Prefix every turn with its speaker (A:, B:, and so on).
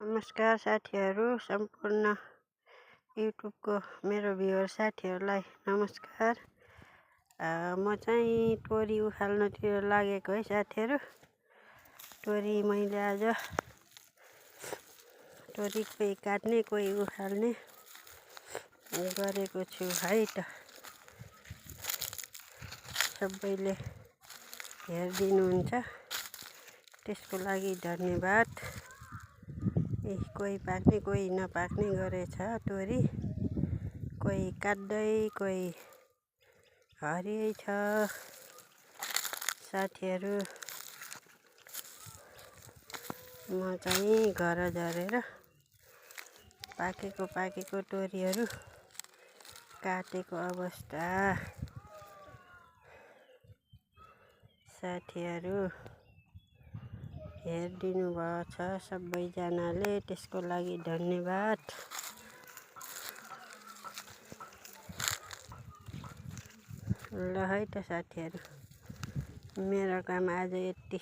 A: नमस्कार साथीहरू, सम्पूर्ण युट्युबको मेरो भ्युवर साथीहरूलाई नमस्कार। म चाहिँ तोरी उखाल्नतिर लागेको है साथीहरू। तोरी मैले आज तोरी कोही काट्ने कोही उखाल्ने गरेको छु है त। सबैले हेरिदिनुहुन्छ, त्यसको लागि धन्यवाद। कोही पाक्ने कोही नपाक्ने गरेछ तोरी, कोही काट्दै कोही हरियै छ साथीहरू। म चाहिँ घर झरेर पाकेको तोरीहरू काटेको अवस्था साथीहरू हेरिदिनु भएको छ सबैजनाले, त्यसको लागि धन्यवाद। ल है त साथीहरू, मेरो काम आज यति।